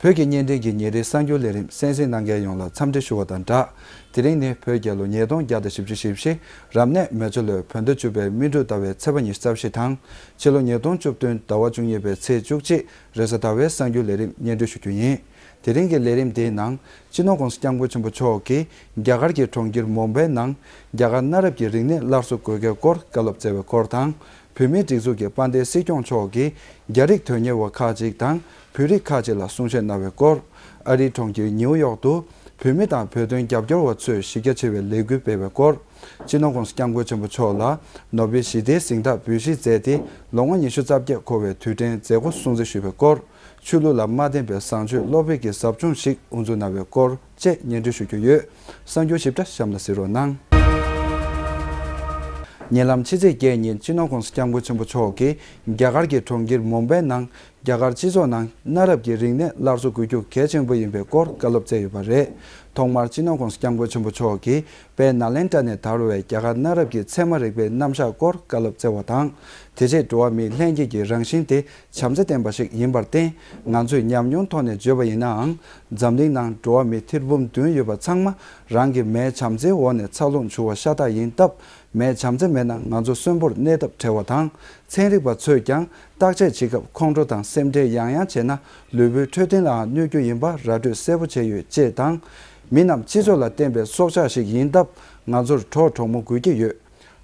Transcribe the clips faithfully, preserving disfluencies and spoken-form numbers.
བོད་ཀྱི་བརྙན་འཕྲིན་གྱི་ཉིན་རེའི་གསར་འགྱུར་ལས་རིམ་གསན་གཟིགས་གནང་མཁན་ཡོངས་ལ་འཚམས་འདྲི་ཞུ་བ་དང་སྦྲགས། དེ་རིང་ནི་བོད་རྒྱལ་ལོ་ཉིས་སྟོང་བརྒྱ་དང་བཞི་བཅུ་ཞེ་བཞི། རབ་གནས་མེ་བྱ་ལོའི་བོད་ཟླ་བཅུ་པའི་སྨིན་དྲུག་ཟླ་བའི་ཚེས་པ་ཉི་ཤུ་རྩ་བཞི་དང་། ཕྱི་ལོ་ཉིས་སྟོང་བཅུ་བདུན་ཟླ་བ་བཅུ་གཉིས་པའི་ཚེས་བཅུ་གཅིག་རེས་གཟའ་ཟླ་བའི་གསར་འགྱུར་ལས་རིམ་སྙན་སྒྲོན་ཞུ་རྒྱུ་ཡིན། དེ་རིང་གི་ལས་རིམ་འདིའི་ནང་། སྤྱི་ནོར་༸གོང་ས་༸སྐྱབས་མགོན་ཆེན་པོ་མཆོག་གིས་རྒྱ་གར་གྱི་གྲོང་ཁྱེར་མུམ་བྷའི་ནང་རྒྱ་གར་གནའ་རབས་ཀྱི་རིག་གནས་སླར་གསོ་དགོས་གལ་སྐོར་བཀའ་སློབ་སྩལ་བའི་སྐོར་དང་། བོད་མིའི་སྒྲིག་འཛུགས་ཀྱི་དཔལ་ལྡན་སྲིད་སྐྱོང་མཆོག་གིས་རྒྱ་རིགས་དོན་གཉེར་བ་ཁག་ཅིག་དང་བོད་རིགས་ཁག་ཅིག་ལ་གསུང་བཤད་གནང་བའི་སྐོར། ཨ་རིའི་གྲོང་ཁྱེར་ནིའུ་ཡོག་ཏུ་བོད་མི་དང་བོད་དོན་རྒྱབ་སྐྱོར་བ་ཚོས་གཞི་རྒྱ་ཆེ་བའི་ལས་འགུལ་སྤེལ་བའི་སྐོར། སྤྱི་ནོར་༸གོང་ས་༸སྐྱབས་མགོན་ཆེན་པོ་མཆོག་ལ་ནོ་བེལ་ཞི་བདེའི་གཟེངས་རྟགས་འབུལ་བཞེས་མཛད་དེ་ལོ་ངོ་ཉི་ཤུ་རྩ་བརྒྱད་འཁོར་བའི་དུས་དྲན་མཛད་སྒོ་སྲུང་བརྩི་ཞུས་པའི་སྐོར། ཆོས་ལུགས་ལ་མ་བརྟེན་པའི་བཟང་སྤྱོད་སློབ་དཔེ་གི་ཟབ་སྦྱོང་ཞིག་དབུ་འཛུགས་གནང་བའི་སྐོར་བཅས་སྙན་སྒྲོན་ཞུ་རྒྱུ་ཡོད། གསར་འགྱུར་ཞིབ་ཕྲ་གཤམ་ལ་གཟིགས་རོགས་གནང་། ཉེ་ལམ་ཕྱི་ཚེས་བརྒྱད་ཉིན་སྤྱི་ནོར་༸གོང་ས་༸སྐྱབས་མགོན་ཆེན་པོ་མཆོག་གིས་རྒྱ་གར་གྱི་གྲོང་ཁྱེར་མུམ་བྷའི་ནང་རྒྱ་གར་སྤྱི་ཚོགས་ནང་གནའ་རབས་ཀྱི་རིག་གནས་སླར་གསོ་དགོས་རྒྱུ་གལ་ཆེན་པོ་ཡིན་པའི་སྐོར་བཀའ་སློབ་སྩལ་ཡོད་པ་རེད། ཐོག་མར་སྤྱི་ནོར་༸གོང་ས་༸སྐྱབས་མགོན་ཆེན་པོ་མཆོག་གིས་དཔལ་ནཱ་ལེནྡྲ་ནས་དར་བའི་རྒྱ་གར་གནའ་རབས་ཀྱི་ཚད་མ་རིག་པའི་རྣམ་གཞག་སྐོར་བཀའ་སློབ་སྩལ་བ་དང་། དེ་རྗེས་འགྲོ་བ་མིའི་ལྷན་སྐྱེས་ཀྱི་རང་བཞིན་དེ་བྱམས་བརྩེ་ལྡན་པ་ཞིག་ཡིན་པར་བརྟེན། ང་ཚོས་ཉམས་མྱོང་ཐོག་ནས་བརྗོད་པ་ཡིན་ནའང་། འཛམ་གླིང་ནང་འགྲོ་བ་མི་ཐེར་འབུམ་བདུན་ཡོད་པ་ཚང་མ་རང་གི་མའི་བྱམས་བརྩེའི་འོག་ནས་འཚར་ལོངས་བྱུང་བ་ཤ་སྟག་ཡིན་སྟབས། མའི་བྱམས་བརྩེ་མེད་ན་ང་ཚོ་གསོན་པོར་གནས་ཐབས་བྲལ་བ་དང་། ཚན་རིག་པ་ཚོས་ཀྱང་བརྟག་དཔྱད་བྱེད་སྐབས་ཁོང་ཁྲོ་དང་སེམས་ཁྲལ་ཡང་ཡང་བྱས་ན་ལུས་པོའི་འཕྲོད་བསྟེན་ལའང་གནོད་རྒྱུ་ཡིན་པ་ར་སྤྲོད་གསལ་པོ་བྱས་ཡོད་ཅེས་དང་། མི་རྣམས་སྤྱི་ཚོགས་ལ་བརྟེན་པའི་སྲོག་ཆགས་ཤིག་ཡིན་སྟབས། ང་ཚོར་གྲོགས་གྲོགས་མོ་དགོས་ཀྱི་ཡོད།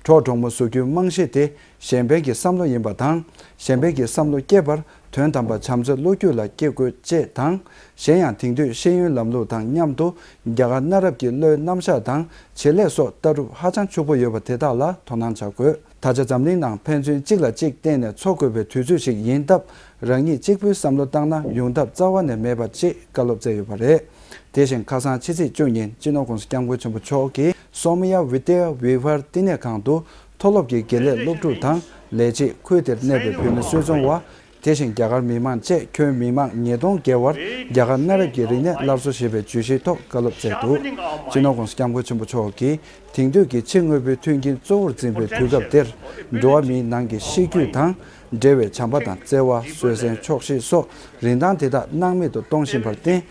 གྲོགས་གྲོགས་མོ་བཟོ་རྒྱུའི་རྨང་གཞི་དེ་གཞན་ཕན་གྱི་བསམ་བློ་ཡིན་པ་དང་། གཞན་ཕན་གྱི་བསམ་བློ་སྐྱེ་བར་དོན་དམ་པ་བྱམས་བརྩེ་བློ་རྒྱུད་ལ་སྐྱེ་དགོས་ཅེས་དང་། གཞན་ཡང་དེང་དུས་ཤེས་ཡོན་ལམ་ལུགས་དང་མཉམ་དུ་རྒྱ་གར་གནའ་རབས་ཀྱི་བློའི་རྣམ་གཞག་དང་བྱེད་ལས་སོགས་ལྟ་གྲུབ་ཧ་ཅང་ཕྱུག་པོ་ཡོད་པ་དེ་དག་ལ་དོ་སྣང་བྱ་དགོས། ད་ཆ་འཛམ་གླིང་ནང་ཕན་ཚུན་གཅིག་ལ་གཅིག་བརྟེན་ནས་འཚོ་དགོས་པའི་དུས་ཚོད་ཅིག་ཡིན་སྟབས། རང་ཉིད་གཅིག་པུའི་བསམ་བློ་བཏང་ན་ཡོང་ཐབས་རྩ་བ་ནས་མེད་པ་ཅེས་བཀའ་སློབ་སྩལ་ཡོད་པ་རེད། དེ་བཞིན་ཁ་སང་ཕྱི་ཚེས་བཅུ་ཉིན་སྤྱི་ནོར་༸གོང་ས་༸སྐྱབས་མགོན་ཆེན་པོ་མཆོག་གིས་སོ་མ་ཡ་ཝི་དྱ་ཡ་བི་ཧར་བསྟི་གནས་ཁང་དུ་མཐོ་སློབ་ཀྱི་དགེ་ལས་སློབ་ཕྲུག་དང་ལས་བྱེད། ཁུལ་དེར་གནས་པའི་བོད་མི་སུད་ཚོང་བ། དེ་བཞིན་རྒྱ་གར་མི་མང་བཅས་ཁྱོན་མི་མང་ཉིས་སྟོང་བརྒལ་བར་རྒྱ་གར་གནའ་རབས་ཀྱི་རིག་གནས་སླར་གསོ་ཞེས་པའི་བརྗོད་གཞིའི་ཐོག་བཀའ་སློབ་སྩལ་འདུག་སྤྱི་ནོར་༸གོང་ས་༸སྐྱབས་མགོན་ཆེན་པོ་མཆོག་གིས་དེང་དུས་ཀྱི་ཕྱི་དངོས་པོའི་མཐུན་རྐྱེན་གཙོ་བོར་འཛིན་པའི་དུས་སྐབས་འདིར། འགྲོ་བ་མིའི་ནང་གི་ཤེས་རྒྱུད་དང་འབྲེལ་བའི་བྱམས་པ་དང་བརྩེ་བ། བཟོད་བསྲན། ཆོག་ཤེས་སོགས་རིན་ཐང་དེ་དག་སྣང་མེད་དུ་གཏོང་བཞིན་པར་བརྟེན།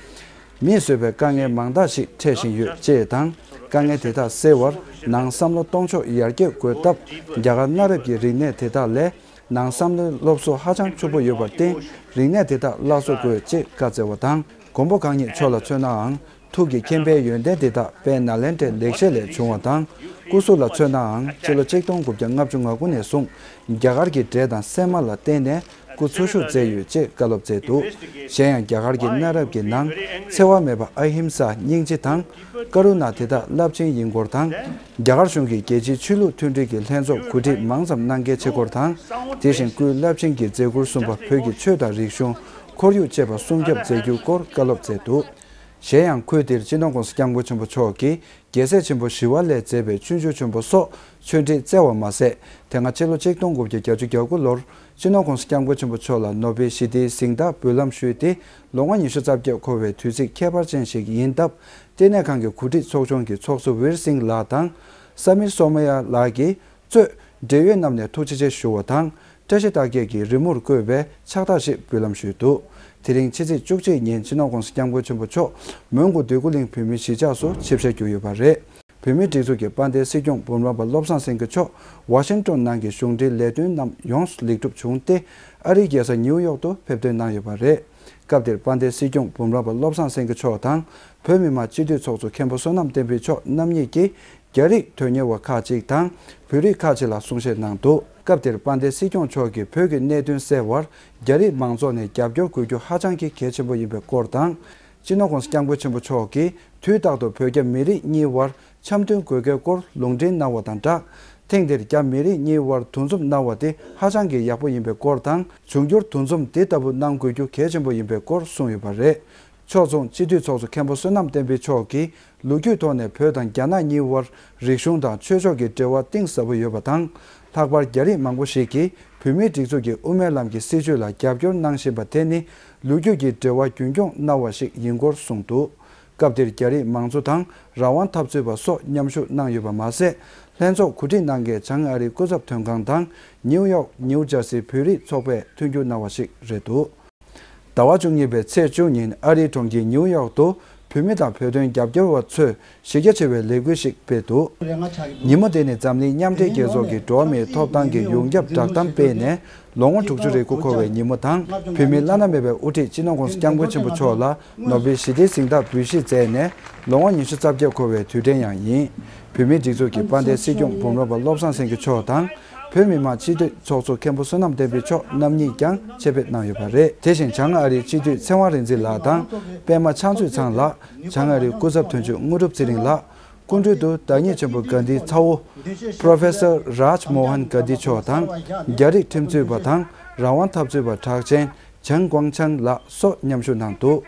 མིས་བཟོས་པའི་དཀའ་ངལ་མང་དག་ཞིག་འཕྲད་བཞིན་ཡོད་ཅེས་དང་། དཀའ་ངལ་དེ་དག་སེལ་བར་ནང་བསམ་བློ་གཏོང་ཕྱོགས་ཡར་རྒྱས་དགོས་སྟབས། རྒྱ་གར་གནའ་རབས་ཀྱི་རིག་གནས་དེ་དག་ལས་ནང་བསམ་བློའི་སློབ་གསོ་ཧ་ཅང་ཕྱུག་པོ་ཡོད་པར་བརྟེན། རིག་གནས་དེ་དག་སླར་གསོ་དགོས་ཅེས་བཀའ་སྩལ་བ་དང་། མགོན་པོ་གང་ཉིད་མཆོག་ལ་མཚོན་ནའང་། ཐུགས་ཀྱི་མཁྱེན་པའི་ཡོན་ཏན་དེ་དག་དཔལ་ནཱ་ལེནྡྲའི་ལེགས་བཤད་ལས་བྱུང་བ་དང་། སྐུ་གཟུགས་ལ་མཚོན་ནའང་། སྤྱི་ལོ་ཆིག་སྟོང་དགུ་བརྒྱ་ལྔ་བཅུ་ང་དགུ་ནས་བཟུང་རྒྱ་གར་གྱི་འབྲས་དང་སྲན་མ་ལ་བརྟེན་ནས་སྐུ་འཚོ་བཞུགས་མཛད་ཡོད་ཅེས་བཀའ་སློབ་སྩལ་འདུག་གཞན་ཡང་རྒྱ་གར་གྱི་གནའ་རབས་ཀྱི་ནང་འཚེ་བ་མེད་པ། ཨ་ཧིམ་ས། སྙིང་རྗེ་དང་ཀ་རུ་ཎ་དེ་དག་རླབས་ཆེན་ཡིན་སྐོར་དང་། རྒྱ་གར་གཞུང་གིས་རྒྱལ་སྤྱིའི་ཆོས་ལུགས་མཐུན་སྒྲིལ་གྱི་ལྷན་ཚོགས་གོ་སྒྲིག་མང་ཙམ་གནང་གལ་ཆེ་སྐོར་དང་། དེ་བཞིན་སྐུའི་རླབས་ཆེན་གྱི་མཛད་ཁུར་གསུམ་པ་བོད་ཀྱི་ཆོས་དང་རིག་གཞུང་། ཁོར་ཡུག་བཅས་པ་སྲུང་སྐྱོབ་མཛད་རྒྱུའི་སྐོར་བཀའ་སློབ་སྩལ་འདུག་གཞན་ཡང་ཁུལ་དེར་སྤྱི་ནོར་༸གོང་ས་༸སྐྱབས་མགོན་ཆེན་པོ་མཆོག་གིས་རྒྱལ་སྲས་ཆེན་པོ་ཞི་བ་ལྷས་མཛད་པའི་ཆོས་འབྱུང་ཆེན་པོ་སོགས་ཆོས་འབྲེལ་སྩལ་བ་མ་ཟད། དེ་སྔ་ཕྱི་ལོ་ཆིག་སྟོང་དགུ་བརྒྱ་བརྒྱད་ཅུ་གྱ་དགུ་ལོར་སྤྱི་ནོར་༸གོང་ས་༸སྐྱབས་མགོན་ཆེན་པོ་མཆོག་ལ་ནོ་བེལ་ཞི་བདེའི་གཟེངས་རྟགས་འབུལ་ལམ་ཞུས་ཏེ་ལོ་ངོ་ཉི་ཤུ་རྩ་བརྒྱད་འཁོར་བའི་དུས་ཚིགས་ཁྱད་པར་ཅན་ཞིག་ཡིན་སྟབས། བསྟི་གནས་ཁང་གི་གོ་སྒྲིག་ཚོགས་ཆུང་གི་ཚོགས་གཙོ་ཝིར་སིང་ལགས་དང་། ས་མིར་སོ་མ་ཡ་ལགས་ཀྱིས། གཙོས་འབྲེལ་ཡོད་རྣམས་ནས་ཐུགས་རྗེ་ཆེ་ཞུ་བ་དང་། བཀྲ་ཤིས་རྟགས་བརྒྱད་ཀྱི་རི་མོར་བརྐོས་པའི་ཕྱག་རྟགས་ཤིག་འབུལ་ལམ་ཞུས་འདུག་དེ་རིང་ཕྱི་ཚེས་བཅུ་གཅིག་ཉིན་སྤྱི་ནོར་༸གོང་ས་༸སྐྱབས་མགོན་ཆེན་པོ་མཆོག་མོན་གྷོ་འདོད་རྒུ་གླིང་བོད་མིའི་གཞིས་ཆགས་སུ་ཆིབས་ཞལ་བསྒྱུར་ཡོད་པ་རེད། བོད་མིའི་སྒྲིག་འཛུགས་ཀྱི་དཔལ་ལྡན་སྲིད་སྐྱོང་འབུམ་རམས་པ་བློ་བཟང་སེང་གེ་མཆོག་ཝ་ཤིང་ཏོན་ནང་གི་གཞུང་འབྲེལ་ལས་དོན་རྣམས་ཡོངས་སུ་ལེགས་གྲུབ་བྱུང་སྟེ། ཨ་རིའི་རྒྱལ་ས་ནིའུ་ཡོག་ཏུ་ཕེབས་ཐོན་གནང་ཡོད་པ་རེད། སྐབས་དེར་དཔལ་ལྡན་སྲིད་སྐྱོང་འབུམ་རམས་པ་བློ་བཟང་སེང་གེ་མཆོག་དང་། བོད་མི་མང་སྤྱི་འཐུས་ཚོགས་གཙོ་མཁན་པོ་བསོད་ནམས་བསྟན་འཕེལ་མཆོག་རྣམ་གཉིས་ཀྱིས། རྒྱ་རིགས་དོན་གཉེར་བ་ཁག་ཅིག་དང་། བོད་རིགས་ཁག་ཅིག་ལ་གསུང་བཤད་གནང་འདུག་སྐབས་དེར་དཔལ་ལྡན་སྲིད་སྐྱོང་མཆོག་གིས་བོད་ཀྱི་གནད་དོན་སེལ་བར་རྒྱ་རིགས་མང་ཚོགས་ནས་རྒྱབ་སྐྱོར་དགོས་རྒྱུ་ཧ་ཅང་གི་གལ་ཆེན་པོ་ཡིན་པའི་སྐོར་དང་། སྤྱི་ནོར་༸གོང་ས་༸སྐྱབས་མགོན་ཆེན་པོ་མཆོག་གིས་དུས་རྟག་ཏུ་བོད་རྒྱ་མི་རིགས་གཉིས་དབར་འཆམ་མཐུན་དགོས་གལ་སྐོར་ལུང་འདྲེན་གནང་བ་དང་སྦྲགས། ཐེངས་འདིར་རྒྱ་མི་རིགས་གཉིས་དབར་འདུ་འཛོམས་གནང་བ་དེ་ཧ་ཅང་གི་ཡག་པོ་ཡིན་པའི་སྐོར་དང་། འབྱུང་འགྱུར་འདུ་འཛོམས་འདི་ལྟ་བུ་གནང་དགོས་རྒྱུ་གལ་ཆེན་པོ་ཡིན་པའི་སྐོར་གསུངས་ཡོད་པ་རེད། ཕྱོགས་མཚུངས་སྤྱི་འཐུས་ཚོགས་གཙོ་མཁན་པོ་བསོད་ནམས་བསྟན་འཕེལ་མཆོག་གིས། ལོ་རྒྱུས་ཐོག་ནས་བོད་དང་རྒྱ་ནག་གཉིས་དབར་རིག་གཞུང་དང་ཆོས་ཕྱོགས་ཀྱི་འབྲེལ་བ་གཏིང་ཟབ་པོ་ཡོད་པ་དང་། ལྷག་པར་རྒྱ་རིགས་མང་པོ་ཞིག་གིས་བོད་མིའི་སྒྲིག་འཛུགས་ཀྱི་དབུ་མའི་ལམ་གྱི་སྲིད་བྱུས་ལ་རྒྱབ་སྐྱོར་གནང་བཞིན་པ་དེ་ནི་ལོ་རྒྱུས་ཀྱི་འབྲེལ་བ་རྒྱུན་འཁྱོངས་གནང་བ་ཞིག་ཡིན་སྐོར་གསུངས་འདུག་སྐབས་དེར་རྒྱ་རིགས་མང་གཙོ་དང་རང་དབང་འཐབ་རྩོད་པ་སོགས་མཉམ་ཞུགས་གནང་ཡོད་པ་མ་ཟད། ལྷན་ཚོགས་གོ་སྒྲིག་གནང་མཁན་བྱང་ཨ་རིའི་སྐུ་ཚབ་དོན་ཁང་དང་ནིའུ་ཡོག་ནིའུ་ཇར་སི་བོད་རིགས་ཚོགས་པས་མཐུན་འགྱུར་གནང་བ་ཞིག་རེད་འདུག་ཟླ་བ་བཅུ་གཉིས་པའི་ཚེས་བཅུ་ཉིན་ཨ་རིའི་གྲོང་ཁྱེར་ནིའུ་ཡོག་ཏུ་བོད་མི་དང་བོད་དོན་རྒྱབ་སྐྱོར་བ་ཚོས་གཞི་རྒྱ་ཆེ་བའི་ལས་འགུལ་ཞིག་སྤེལ་འདུག། ཉིན་མོ་དེ་ནི་འཛམ་གླིང་མཉམ་འབྲེལ་རྒྱལ་ཚོགས་ཀྱི་འགྲོ་བ་མིའི་ཐོབ་ཐང་གི་ཡོངས་ཁྱབ་བསྒྲགས་གཏམ་སྤེལ་ནས་ལོ་ངོ་དྲུག་ཅུ་རེ་དགུ་འཁོར་བའི་ཉིན་མོ་དང་། བོད་མིའི་བླ་ན་མེད་པའི་དབུ་ཁྲིད་སྤྱི་ནོར་༸གོང་ས་༸སྐྱབས་མགོན་ཆེན་པོ་མཆོག་ལ་ནོ་བེལ་ཞི་བདེའི་གཟེངས་རྟགས་འབུལ་བཞེས་མཛད་ནས་ལོ་ངོ་ཉི་ཤུ་རྩ་བརྒྱད་འཁོར་བའི་དུས་དྲན་ཡང་ཡིན། བོད་མིའི་སྒྲིག་འཛུགས་ཀྱི་དཔལ་ལྡན་སྲིད་སྐྱོང་འབུམ་རམས་པ་བློ་བཟང་སེང་གེ་མཆོག་དང་། བོད་མི་མང་སྤྱི་འཐུས་ཚོགས་གཙོ་མཁན་པོ་བསོད་ནམས་བསྟན་འཕེལ་མཆོག་རྣམ་གཉིས་ཀྱང་ཆེད་ཕེབས་གནང་ཡོད་པ་རེད། དེ་བཞིན་བྱང་ཨ་རིའི་སྤྱི་འཐུས་ཚེ་དབང་རིག་འཛིན་ལགས་དང་། པད་མ་ཕྱག་མཛོད་ཚང་ལགས། བྱང་ཨ་རིའི་སྐུ་ཚབ་དོན་གཅོད་དངོས་གྲུབ་ཚེ་རིང་ལགས། སྐུ་མགྲོན་དུ་བདག་ཉིད་ཆེན་པོ་གྷན་དྷིའི་ཚ་བོ། Professor Raj Mohan Gandhi མཆོག་དང་། རྒྱ་རིགས་ཁྲིམས་རྩོད་པ་དང་རང་དབང་འཐབ་རྩོད་པ་གྲགས་ཅན་ཅང་ཀུང་ཆང་ལགས་སོགས་མཉམ་ཞུགས་གནང་འདུག།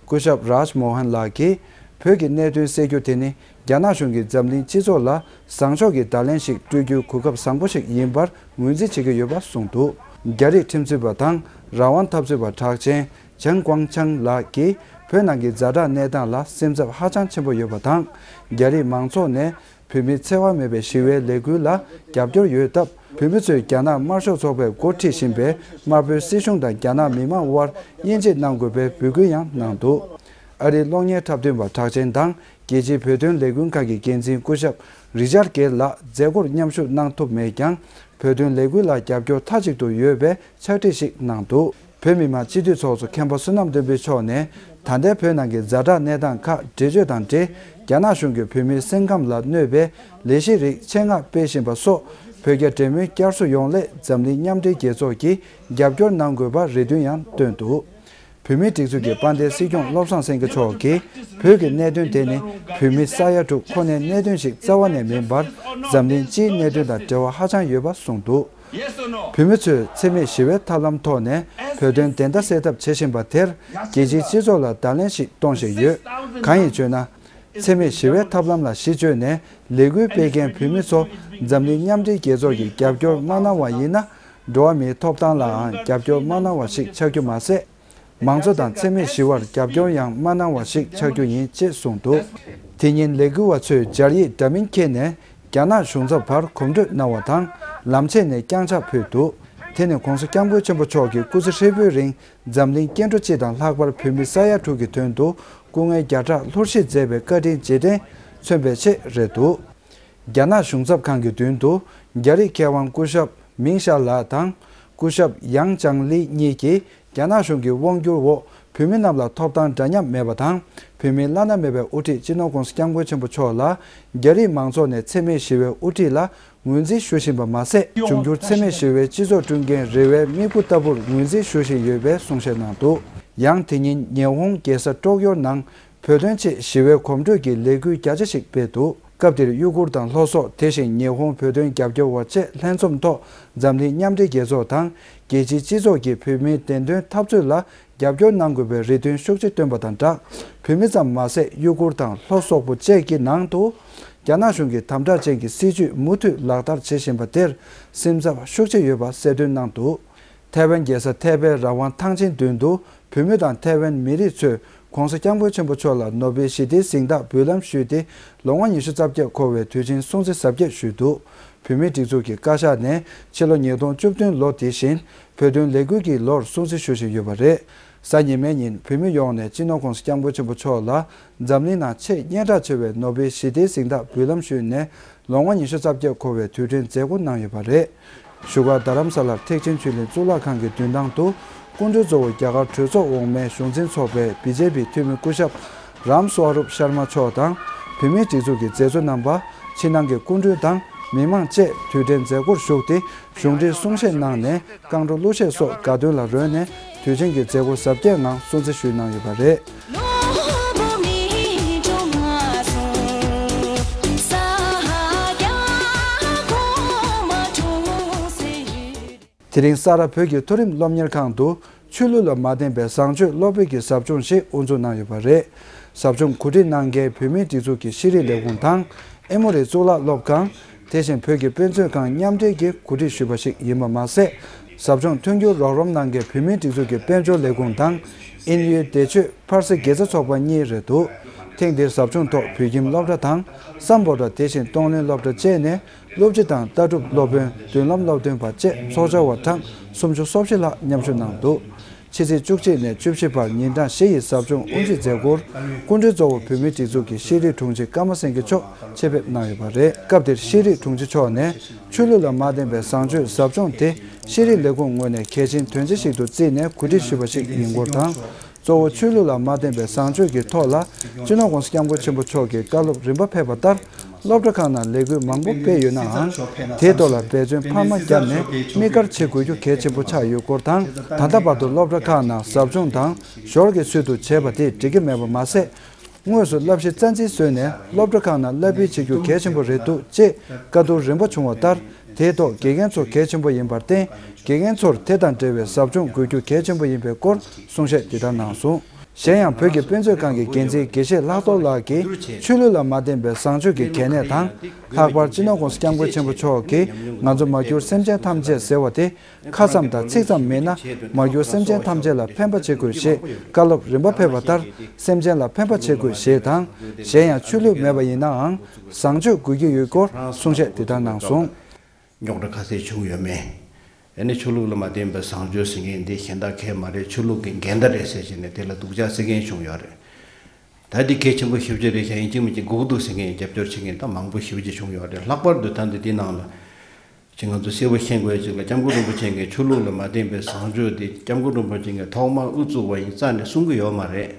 སྐུ་ཞབས་Raj Mohan ལགས་ཀྱིས་བོད་ཀྱི་གནད་དོན་སེལ་རྒྱུ་དེ་ནི་རྒྱ་ནག་གཞུང་གིས་འཛམ་གླིང་སྤྱི་ཚོགས་ལ་བཟང་ཕྱོགས་ཀྱི་བརྡ་ལན་ཞིག་སྤྲོད་རྒྱུའི་གོ་སྐབས་བཟང་པོ་ཞིག་ཡིན་པར་ངོས་འཛིན་བྱེད་ཀྱི་ཡོད་པ་གསུངས་འདུག། རྒྱ་རིགས་ཁྲིམས་རྩོད་པ་དང་རང་དབང་འཐབ་རྩོད་པ་གྲགས་ཅན་ཅང་ཀུང་ཆང་ལགས་ཀྱིས་བོད་ནང་གི་ཛ་དྲག་གནས་སྟངས་ལ་སེམས་འཚབ་ཧ་ཅང་ཆེན་པོ་ཡོད་པ་དང་། རྒྱ་རིགས་མང་ཚོགས་ནས་བོད་མིའི་འཚེ་བ་མེད་པའི་ཞི་བའི་ལས་འགུལ་ལ་རྒྱབ་སྐྱོར་ཡོད་སྟབས། བོད་མི་ཚོས་རྒྱ་ནག་དམར་ཤོག་ཚོགས་པས་འགོ་ཁྲིད་བཞིན་པའི་དམར་པོའི་སྲིད་གཞུང་དང་རྒྱ་ནག་མི་དམངས་དབར་དབྱེ་འབྱེད་གནང་དགོས་པའི་འབོད་སྐུལ་ཡང་གནང་འདུག། ཨ་རིའི་གློག་བརྙན་འཁྲབ་སྟོན་པ་གྲགས་ཅན་དང་རྒྱལ་སྤྱིའི་བོད་དོན་ལས་འགུལ་ཁང་གི་འགན་འཛིན་སྐུ་ཞབས་རི་ཅར་གེལ་ལགས་མཛད་སྒོར་མཉམ་ཞུགས་གནང་ཐུབ་མེད་ཀྱང་། བོད་དོན་ལས་འགུལ་ལ་རྒྱབ་སྐྱོར་མཐའ་གཅིག་ཏུ་ཡོད་པའི་ཕྱག་བྲིས་ཤིག་གནང་འདུག། བོད་མི་མང་སྤྱི་འཐུས་ཚོགས་གཙོ་མཁན་པོ་བསོད་ནམས་བསྟན་འཕེལ་མཆོག་ནས། ད་ལྟའི་བོད་ནང་གི་ཛ་དྲག་གནས་སྟངས་ཁག་འགྲེལ་བརྗོད་དང་འབྲེལ། རྒྱ་ནག་གཞུང་གིས་བོད་མིའི་སེམས་ཁམས་ལ་གནོད་པའི་ལས་གཞི་རིགས་ཆེད་མངགས་སྤེལ་བཞིན་པ་སོགས། བོད་རྒྱ་འབྲེལ་མོལ་བསྐྱར་གསོ་ཡོང་སླད་འཛམ་གླིང་མཉམ་འབྲེལ་རྒྱལ་ཚོགས་ཀྱིས་རྒྱབ་སྐྱོར་གནང་དགོས་པ་རེ་འདུན་ཡང་བཏོན་འདུག། བོད་མིའི་སྒྲིག་འཛུགས་ཀྱི་དཔལ་ལྡན་སྲིད་སྐྱོང་བློ་བཟང་སེང་གེ་མཆོག་གིས། བོད་ཀྱི་གནད་དོན་དེ་ནི་བོད་མི་ས་ཡ་དྲུག་ཁོ་ནའི་གནད་དོན་ཞིག་རྩ་བ་ནས་མིན་པར། འཛམ་གླིང་སྤྱིའི་གནད་དོན་དང་འབྲེལ་བ་ཧ་ཅང་ཡོད་པ་གསུངས་འདུག། བོད་མི་ཚོས་འཚེ་མེད་ཞི་བའི་ཐབས་ལམ་ཐོག་ནས་བོད་དོན་བདེན་མཐའ་གསལ་ཐབས་བྱེད་བཞིན་པ་དེར། རྒྱལ་སྤྱིའི་སྤྱི་ཚོགས་ལ་བརྡ་ལན་ཞིག་གཏོང་བཞིན་ཡོད། གང་ཡིན་བརྗོད་ན། འཚེ་མེད་ཞི་བའི་ཐབས་ལམ་ལ་གཞི་བཅོལ་ནས་ལས་འགུལ་སྤེལ་མཁན་བོད་མི་ཚོ་འཛམ་གླིང་མཉམ་འབྲེལ་རྒྱལ་ཚོགས་ཀྱི་རྒྱབ་སྐྱོར་མ་གནང་བ་ཡིན་ན། འགྲོ་བ་མིའི་ཐོབ་ཐང་ལའང་རྒྱབ་སྐྱོར་མ་གནང་བ་ཞིག་ཆགས་རྒྱུ་མ་ཟད། མང་གཙོ་དང་འཚེ་མེད་ཞི་བར་རྒྱབ་སྐྱོར་ཡང་མ་གནང་བ་ཞིག་ཆགས་རྒྱུ་ཡིན་ཅེས་གསུངས་འདུག། དེ་ཉིན་ལས་འགུལ་བ་ཚོས་སྦྱར་ཡིག་འདྲ་མིན་འཁྱེར་ནས་རྒྱ་ནག་གཞུང་ཚབ་བར་གོམ་བགྲོད་གནང་བ་དང་། ལམ་ཕྱེད་ནས་བརྐྱངས་ཕྱག་ཕུལ་འདུག། དེ་ནི་༸གོང་ས་༸སྐྱབས་མགོན་ཆེན་པོ་མཆོག་གིས་སྐུ་ཚེ་ཧྲིལ་པོའི་རིང་འཛམ་གླིང་སྐྱེ་འགྲོ་སྤྱི་དང་ལྷག་པར་བོད་མི་ས་ཡ་དྲུག་གི་དོན་དུ་སྐུ་ངལ་བརྒྱ་ཕྲག་ལྷུར་བཞེས་མཛད་པའི་བཀའ་དྲིན་རྗེས་དྲན་མཚོན་པའི་ཆེད་རེད་འདུག། རྒྱ་ནག་གཞུང་ཚབ་ཁང་གི་མདུན་དུ་རྒྱ་རིགས་མཁས་དབང་སྐུ་ཞབས་མིང་ཤ་ལགས་དང་སྐུ་ཞབས་ཡང་ཅང་ལི་གཉིས་ཀྱིས། རྒྱ་ནག་གཞུང་གི་དབང་བསྒྱུར་འོག་བོད་མི་རྣམས་ལ་ཐོབ་ཐང་འདྲ་མཉམ་མེད་པ་དང་། བོད་མིའི་བླ་ན་མེད་པའི་དབུ་ཁྲིད་སྤྱི་ནོར་༸གོང་ས་༸སྐྱབས་མགོན་ཆེན་པོ་མཆོག་ལ། རྒྱ་རིགས་མང་ཚོགས་ནས་འཚེ་མེད་ཞི་བའི་དབུ་ཁྲིད་ལ་ངོས་འཛིན་ཞུ་བཞིན་པ་མ་ཟད། འབྱུང་འགྱུར་འཚེ་མེད་ཞི་བའི་སྤྱི་ཚོགས་བསྐྲུན་མཁན་རེ་བའི་མིག་དཔེ་ལྟ་བུར་ངོས་འཛིན་ཞུ་བཞིན་ཡོད་པའི་གསུང་བཤད་གནང་འདུག། ཡང་དེ་ཉིན་ཉི་ཧོང་རྒྱལ་ས་ཀྲོག་ཡོར་ནང་། བོད་དོན་ཆེད་ཞི་བའི་གོམ་བགྲོད་ཀྱི་ལས་འགུལ་རྒྱ་ཆེ་ཞིག་སྤེལ་འདུག། སྐབས་དེར་ཡུ་གུར་དང་ལྷོ་སོག་དེ་བཞིན་ཉི་ཧོང་བོད་དོན་རྒྱབ་སྐྱོར་བ་བཅས་ལྷན་འཛོམས་ཐོག་འཛམ་གླིང་མཉམ་འབྲེལ་རྒྱལ་ཚོགས་དང་རྒྱལ་སྤྱིའི་སྤྱི་ཚོགས་ཀྱིས་བོད་མིའི་བདེན་དོན་འཐབ་རྩོད་ལ་རྒྱབ་སྐྱོར་གནང་དགོས་པའི་རེ་འདུན་ཤུགས་ཆེ་བཏོན་པ་དང་སྦྲགས། བོད་མི་ཙམ་མ་ཟད་ཡུ་གུར་དང་ལྷོ་སོག་པོ་བཅས་ཀྱི་ནང་དུ་རྒྱ་ནག་གཞུང་གིས་དམ་དྲག་ཅན་གྱི་སྲིད་བྱུས་མུ་མཐུད་ལག་བསྟར་བྱེད་བཞིན་པ་དེར་སེམས་འཚབ་ཤུགས་ཆེ་ཡོད་པ་གསལ་སྟོན་གནང་འདུག། ཐའེ་ཝན་རྒྱལ་ས་ཐའེ་པེ་རང་དབང་ཐང་ཆེན་མདུན་དུ་བོད་མི་དང་ཐའེ་ཝན་མི་རིགས་ཚོས་༸གོང་ས་༸སྐྱབས་མགོན་ཆེན་པོ་མཆོག་ལ་ནོ་བེལ་ཞི་བདེའི་གཟེངས་རྟགས་འབུལ་ལམ་ཞུས་ཏེ། ལོ་ངོ་ཉི་ཤུ་རྩ་བརྒྱད་འཁོར་བའི་དུས་ཆེན་སྲུང་བརྩི་གཟབ་རྒྱས་ཞུས་འདུག། བོད་མིའི་སྒྲིག་འཛུགས་ཀྱི་བཀའ་ཤག་ནས་ཕྱི་ལོ་ཉིས་སྟོང་བཅུ་བདུན་ལོ་དེ་བཞིན་བོད་དོན་ལས་འགུལ་གྱི་ལོར་སྲུང་བརྩི་ཞུ་བཞིན་ཡོད་པ་རེད། གཟའ་ཉི་མའི་ཉིན་བོད་མི་ཡོངས་ནས་སྤྱི་ནོར་༸གོང་ས་༸སྐྱབས་མགོན་ཆེན་པོ་མཆོག་ལ་འཛམ་གླིང་ནང་ཆེས་སྙན་གྲགས་ཆེ་བའི་ནོ་བེལ་ཞི་བདེའི་གཟེངས་རྟགས་འབུལ་ལམ་ཞུས་ནས། ལོ་ངོ་ཉི་ཤུ་རྩ་བརྒྱད་འཁོར་བའི་དུས་དྲན་མཛད་སྒོ་གནང་ཡོད་པ་རེད། བཞུགས་སྒར་རྡ་རམ་ས་ལར་ཐེག་ཆེན་ཆོས་གླིང་གཙུག་ལག་ཁང་གི་མདུན་ཐང་དུ་སྐུ་མགྲོན་གཙོ་བོ་རྒྱ་གར་གྲོས་ཚོགས་འོག་མའི་གཞུང་འཛིན་ཚོགས་པའི་བི་ཇེ་པི་འཐུས་མི་སྐུ་ཞབས་རམ་སྭ་རུབ་ཤར་མ་མཆོག་དང་། བོད་མིའི་སྒྲིག་འཛུགས་ཀྱི་མཛད་གཙོ་རྣམ་པ། ཕྱི་ནང་གི་སྐུ་མགྲོན་དང་མི་མང་བཅས་དུས་དྲན་མཛད་སྒོར་ཞུགས་ཏེ། གཞུང་འབྲེལ་གསུང་བཤད་གནང་ནས། རྐང་བྲོ་གླུ་གཞས་སོགས་དགའ་སྟོན་ལ་རོལ་ནས་དུས་ཆེན་གྱི་མཛད་སྒོ་གཟབ་རྒྱས་ངང་སྲུང་བརྩི་ཞུས་གནང་ཡོད་པ་རེད། དེ་རིང་ས་རཱ་བོད་ཀྱི་མཐོ་རིམ་སློབ་གཉེར་ཁང་དུ་ཆོས་ལུགས་ལ་མ་བརྟེན་པའི་བཟང་སྤྱོད་སློབ་དཔེ་གི་ཟབ་སྦྱོང་ཞིག་དབུ་འཛུགས་གནང་ཡོད་པ་རེད། ཟབ་སྦྱོང་གོ་སྒྲིག་གནང་མཁན་བོད་མིའི་སྒྲིག་འཛུགས་ཀྱི་ཤེས་རིག་ལས་ཁུངས་དང་། ཨེ་མོ་རི་གཙུག་ལག་སློབ་ཁང་། དེ་བཞིན་བོད་ཀྱི་དཔེ་མཛོད་ཁང་མཉམ་འབྲེལ་གྱིས་གོ་སྒྲིག་ཞུས་པ་ཞིག་ཡིན་པ་མ་ཟད། ཟབ་སྦྱོང་མཐུན་འགྱུར་རོགས་རམ་གནང་མཁན་བོད་མིའི་སྒྲིག་འཛུགས་ཀྱི་དཔལ་འབྱོར་ལས་ཁུངས་དང་། དབྱིན་ཡུལ་བདེ་སྤྱོད་ཕར་སི་དགེ་རྩ་ཚོགས་པ་གཉིས་རེད་འདུག། ཐེངས་འདིར་ཟབ་སྦྱོང་ཐོག་བོད་ཁྱིམ་སློབ་གྲྭ་དང་། སམ་བྷོ་ཊ། དེ་བཞིན་གཏོང་ལེན་སློབ་གྲྭ་བཅས་ནས་སློབ་སྤྱི་དང་ལྟ་གྲུབ་སློབ་དཔོན། མདུན་ལམ་སློབ་སྟོན་པ་བཅས་ཚོགས་བཅར་བ་གྲངས་སུམ་ཅུ་སོ་བཞི་ལྷག་མཉམ་ཞུགས་གནང་འདུག། ཕྱི་ཚེས་བཅུ་གཅིག་ནས་བཅུ་བཞི་བར་ཉིན་གྲངས་བཞི་ཡི་ཟབ་སྦྱོང་དབུ་འབྱེད་མཛད་སྒོར། སྐུ་མགྲོན་གཙོ་བོ་བོད་མིའི་སྒྲིག་འཛུགས་ཀྱི་ཤེས་རིག་དྲུང་ཆེ་ཀརྨ་སེང་གེ་མཆོག་ཆེད་ཕེབས་གནང་ཡོད་པ་རེད། སྐབས་དེར་ཤེས་རིག་དྲུང་ཆེ་མཆོག་ནས། ཆོས་ལུགས་ལ་མ་བརྟེན་པའི་བཟང་སྤྱོད་ཟབ་སྦྱོང་དེ། ཤེས་རིག་ལས་ཁུངས་ངོས་ནས་གལ་ཆེན་དོན་ཆེ་ཞིག་ཏུ་བརྩིས་ནས་གོ་སྒྲིག་ཞུས་པ་ཞིག་ཡིན་སྐོར་དང་། གཙོ་བོ་ཆོས་ལུགས་ལ་མ་བརྟེན་པའི་བཟང་སྤྱོད་ཀྱི་ཐོག་ལ། སྤྱི་ནོར་༸གོང་ས་༸སྐྱབས་མགོན་ཆེན་པོ་མཆོག་གིས་བཀའ་སློབ་རིམ་པ་ཕེབས་པ་ལྟར། སློབ་གྲྭ་ཁག་ནང་ལས་འགུལ་མང་པོ་སྤེལ་ཡོད་ནའང་། དེའི་ཐོག་ལ་འབད་བརྩོན་འཕར་མ་བརྒྱབ་ནས་དམིགས་བཀར་བྱེད་དགོས་རྒྱུ་གལ་ཆེན་པོ་ཆགས་ཡོད་སྐོར་དང་། ད་ལྟ་བར་དུ་སློབ་གྲྭ་ཁག་ནང་ཟབ་སྦྱོང་དང་ཞོར་གྱི་ཚུལ་དུ་བྱས་པ་དེ་འགྲིག་གི་མེད་པ་མ་ཟད། དངོས་སུ་བསླབ་གཞི་རྩ་འཛིན་བཟོས་ནས་སློབ་གྲྭ་ཁག་ནང་བསླབ་སྤེལ་བྱེད་རྒྱུ་གལ་ཆེན་པོ་རེད་འདུག་ཅེས་བཀའ་བསྡུར་རིམ་པ་བྱུང་བ་ལྟར། དེའི་ཐོག་དགེ་རྒན་ཚོ་གལ་ཆེན་པོ་ཡིན་པར་བརྟེན། དགེ་རྒན་ཚོར་དེ་དང་འབྲེལ་བའི་ཟབ་སྦྱོང་དགོས་རྒྱུ་གལ་ཆེན་པོ་ཡིན་པའི་སྐོར་གསུང་བཤད་འདི་ལྟར་གནང་སོང་། གཞན་ཡང་བོད་ཀྱི་དཔེ་མཛོད་ཁང་གི་འགན་འཛིན་དགེ་བཤེས་ལྷག་རྡོར་ལགས་ཀྱིས། ཆོས་ལུགས་ལ་མ་བརྟེན་པའི་བཟང་སྤྱོད་ཀྱི་གལ་གནད་དང་། ལྷག་པར་སྤྱི་ནོར་༸གོང་ས་༸སྐྱབས་མགོན་ཆེན་པོ་མཆོག་གིས་ང་ཚོ་མ་གྱུར་སེམས་ཅན་ཐམས་ཅད་ཟེར་བ་དེ། ཁ་ཙམ་དང་ཚིག་ཙམ་མིན་ན། མ་གྱུར་སེམས་ཅན་ཐམས་ཅད་ལ་ཕན་པ་བྱེད་དགོས་ཞེས་བཀའ་སློབ་རིམ་པ་ཕེབས་པ་ལྟར། སེམས་ཅན་ལ་ཕན་པ་བྱེད་དགོས་ཞེས་དང་། གཞན་ཡང་ཆོས་ལུགས་མེད་པ་ཡིན་ནའང་བཟང་སྤྱོད་དགོས་ཀྱི་ཡོད་སྐོར་གསུང་བཤད་འདི་ལྟར་གནང་སོང་། རྙོག་དྲ་ག་ཚད་བྱུང་ཡོད་མེད། ཨ་ནི་ཆོས་ལུགས་ལ་མ་བརྟེན་པའི་བཟང་སྤྱོད་ཟེར་མཁན་འདི་གཞན་དག་གས་མ་རེད། ཆོས་ལུགས་ཀྱི་འགལ་ཟླ་རེད་ཟེར་བྱས་ནས་དེ་ལ་སྡུག་ཅག་བརྩི་མཁན་བྱུང་ཡོད་རེད། ད་འདི་གལ་ཆེན་པོ་ཞེ་པོ་ཅིག་རེད། གཞན་ཡིན་གཅིག་མིན་གཅིག་སྒུག་འདུག་ཟེར་མཁན་རྒྱབ་སྐྱོར་བྱེད་མཁན་ད་མང་པོ་ཞེ་པོ་ཅིག་བྱུང་ཡོད་རེད། ལྷག་པར་དུ་ད་འདི་འདི་ནང་ལ། ཅིག་ང་ཚོ་གསལ་པོ་ཤེས་དགོས་ཡ་ཅིག་ལ་༸སྐྱབས་མགོན་རིན་པོ་ཆེ་གིས་ཆོས་ལུགས་ལ་མ་བརྟེན་པའི་བཟང་སྤྱོད་དེ་༸སྐྱབས་མགོན་རིན་པོ་ཆེ་གིས་ཐོག་མར་དབུ་བཙུགས་པ་ཡིན་རྩ་ནས་གསུང་གི་ཡོད་མ་རེད།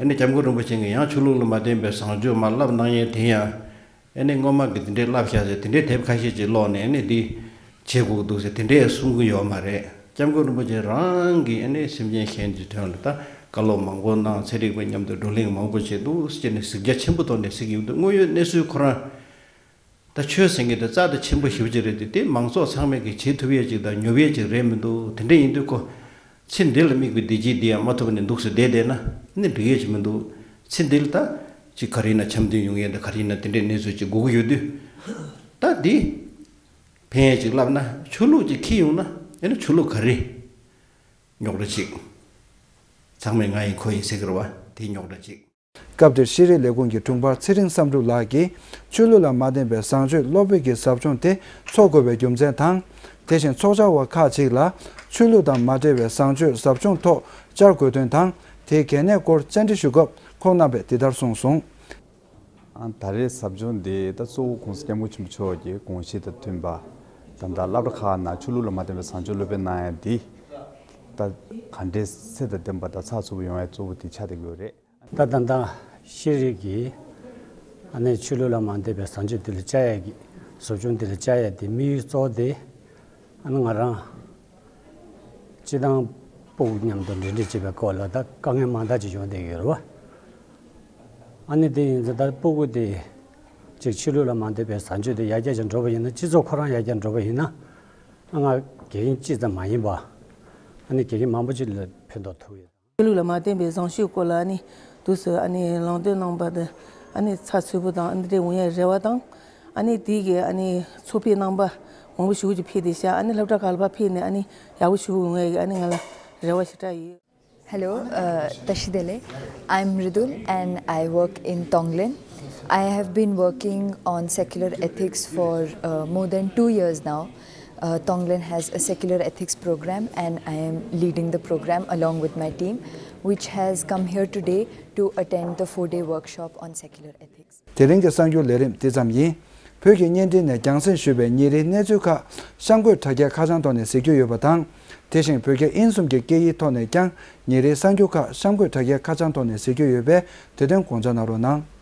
ཨ་ནི་༸སྐྱབས་མགོན་རིན་པོ་ཆེ་གིས་ཡང་ཆོས་ལུགས་ལ་མ་བརྟེན་པའི་བཟང་སྤྱོད་མར་བསླབ་གནང་ཡས་དེ་ཡང་། ཨ་ནི་སྔོན་མ་གི་དེ་འདྲའི་བསླབ་བཞག་ཟེར་དེ་འདྲའི་དེབ་ཁ་ཤས་ཅིག་ཀློག་ནས་ཨ་ནི་འདི་བྱེད་དགོས་འདུག་ཟེར་དེ་འདྲའི་གསུང་གི་ཡོད་མ་རེད།༸སྐྱབས་མགོན་རིན་པོ་ཆེ་རང་གིས་ཨ་ནི་སེམས་ཅན་གཞན་གྱི་དོན་ལ་ད་བཀའ་སློབ་མང་པོ་གནང་། ཚན་རིག་པ་མཉམ་དུ་བགྲོ་གླེང་མང་པོ་བྱས་འདུག་ཟེར་ནས་གཟིགས་རྒྱ་ཆེན་པོ་ཐོག་ནས་གཟིགས་ཡོང་དུས་དངོས་ཡོད་གནས་ཚུལ་ཁོ་རང་། ད་ཆོས་ཟེར་མཁན་དེ་རྩ་དང་ཆེན་པོ་ཞེ་པོ་ཅིག་རེད་དེ། དེ་མང་ཚོགས་ཚང་མས་ཀྱི་བྱེད་ཐུབ་ཡས་ཅིག་དང་ཉོབ་ཡས་ཅིག་རེད་མི་འདུག་དེ་འདྲ་ཡིན་དུས་ཁོ་ཚེ་འདི་ལ་དམིགས་པའི་བདེ་སྐྱིད་འདི་ཡང་མ་ཐོབ་ནས་འདུག་སེ་བསྡད་བསྡད་ན་ནི་འགྲིག་ཡས་ཅིག་མི་འདུག་ཚེ་འདི་ལ་ད་ཅིག་ག་རེ་ཡིན་ན་འཆམ་མཐུན་ཡོང་ཡས་དང་ག་རེ་ཡིན་ན་དེ་འདྲའི་གནས་ཚུལ་ཅིག་དགོས་ཀྱི་ཡོད་དུས། ད་འདི་ཕན་ཡས་ཅིག་བསླབ་ན་ཆོས་ལུགས་ཅིག་འཁྱེར་ཡོང་ན་ཨེ་ན་ཆོས་ལུགས་ག་རེ་རྙོག་དྲ་ཅིག་ཚང་མས་ང་ཡིན་ཁོ་ཡིན་ཟེར་གི་རེད་བ། དེ་རྙོག་དྲ་ཅིག་སྐབས་དེར་ཤེས་རིག་ལས་ཁུངས་ཀྱི་དྲུང་འཕར་ཚེ་རིང་བསམ་གྲུབ་ལགས་ཀྱིས་ཆོས་ལུགས་ལ་མ་བརྟེན་པའི་བཟང་སྤྱོད་སློབ་དཔོན་གྱི་ཟབ་སྦྱོང་དེ་འཚོགས་དགོས་པའི་རྒྱུ་མཚན་དང་། དེ་བཞིན་ཚོགས་བཅར་བ་ཁག་ཅིག་ལ་ཆོས་ལུགས་དང་མ་འབྲེལ་བའི་བཟང་སྤྱོད་ཟབ་སྦྱོང་ཐོག་བཅར་དགོས་དོན་དང་དེའི་གལ་གནད་སྐོར་བཅར་འདྲི་ཞུ་སྐབས་ཁོང་རྣམ་པས་འདི་ལྟར་གསུངས་སོང་། ཨང་། ད་རེས་ཟབ་སྦྱོང་འདི་ད་གཙོ་བོ་༸གོང་ས་༸སྐྱབས་མགོན་ཆེན་པོ་མཆོག་གི་དགོངས་གཞི་དང་མཐུན་པ། ད་ལྟ་སློབ་གྲྭ་ཁག་ནང་ཆོས་ལུགས་ལ་མ་བརྟེན་པའི་བཟང་སྤྱོད་སློབ་དཔོན་གནང་ཡ་འདི་ད་ག་འདྲའི་ཚད་དང་ལྡན་པ་དང་ཚགས་ཚུད་པོ་ཡོང་ཡ་གཙོ་བོ་དེ་ཆགས་བསྡད་ཀྱི་ཡོད་རེད། ད་ད་ལྟ་ཤེས་རིག་གིས་ཨ་ནི་ཆོས་ལུགས་ལ་མ་བརྟེན་པའི་བཟང་སྤྱོད་འདི་ལ་བཅར་ཡ་གི་ཟབ་སྦྱོང་འདི་ལ་བཅར་ཡ་དེ་དམིགས་ཡུལ་གཙོ་བོ་དེ་ཨ་ནི་ང་རང་སྤྱི་བཏང་སྤུ་གུ་མཉམ་དུ་འབྲེལ་འདྲིས་བྱེད་པའི་སྐོར་ལ་ད་དཀའ་ངལ་མང་དག་ཅིག་བྱུང་བསྡད་ཀྱི་ཡོད་རེད་བ། ཨ་ནི་དེ་ཡིན་ཙང་ད་སྤུ་གུ་དེ་ཅིག་ཆོས་ལུགས་ལ་མ་བརྟེན་པའི་བཟང་སྤྱོད་དེ་ཡར་རྒྱས་ཀྱང་འགྲོ་བ་ཡིན་ན་སྤྱི་ཚོགས་ཁོ་རང་ཡར་རྒྱས་འགྲོ་བ་ཡིན་ན་ང་དགེ་རྒན་གཅིག་ཙམ་མ་ཡིན་པ་ཨ་ནི་དགེ་རྒན་མང་པོ་ཅིག་ལ་ཕན་ཐོགས་ཐུབ་ཡོད། ཆོས་ལུགས་ལ་མ་བརྟེན་པའི་བཟང་སྤྱོད་སྐོར་ལ་ཨ་ནི་དུས་སུ་ཨ་ནི་ལམ་སྟོན་གནང་པ་དང་ཨ་ནི་ཚགས་ཚུད་པོ་དང་ཨ་ནི་དེ་འདྲ་འོང་ཡའི་རེ་བ་དང་ཨ་ནི་དེ་གི་ཨ་ནི་ཚོགས་ཕེབས་གནང་པ་མང་པོ་ཞེ་པོ་ཅིག་ཕེབས་བསྡད་ཤག་ཨ་ནི་སློབ་གྲྭ་ཁག་ལ་ཕར་ཕེབས་ནས་ཨ་ནི་ཡག་པོ་ཞེ་པོ་འོང་ཡའི་ཨ་ནི་ང་ལ་རེ་བ་ཞེ་དྲག་ཡོད། Hello, uh, Tashi Dele. I'm Mridul and I work in Tonglen. I have been working on secular ethics for uh, more than two years now. Uh, Tonglen has a secular ethics program, and I am leading the program along with my team, which has come here today to attend the four day workshop on secular ethics. དེ་རིང་གི་གསར་འགྱུར་ལས་རིམ་འདི་ཙམ་ཡིན། བོད་ཀྱི་བརྙན་འཕྲིན་ནས་རྒྱང་སྲིང་ཞུས་པའི་ཉིན་རེའི་གནས་ཚུལ་ཁག་གཤམ་འཁོད་དྲ་རྒྱའི་ཁ་བྱང་ཐོག་ནས་གཟིགས་རྒྱུ་ཡོད་པ་དང་། དེ་བཞིན་བོད་རྒྱ་དབྱིན་གསུམ་གྱི་སྐད་ཡིག་ཐོག་ནས་ཀྱང་ཉིན་རེའི་གསར་འགྱུར་ཁག་གཤམ་འཁོད་དྲ་རྒྱའི་ཁ་བྱང་ཐོག་ནས་གཟིགས་རྒྱུ་ཡོད་པས་དེ་དོན་དགོངས་འཇགས་གནང་རོགས་གནང་།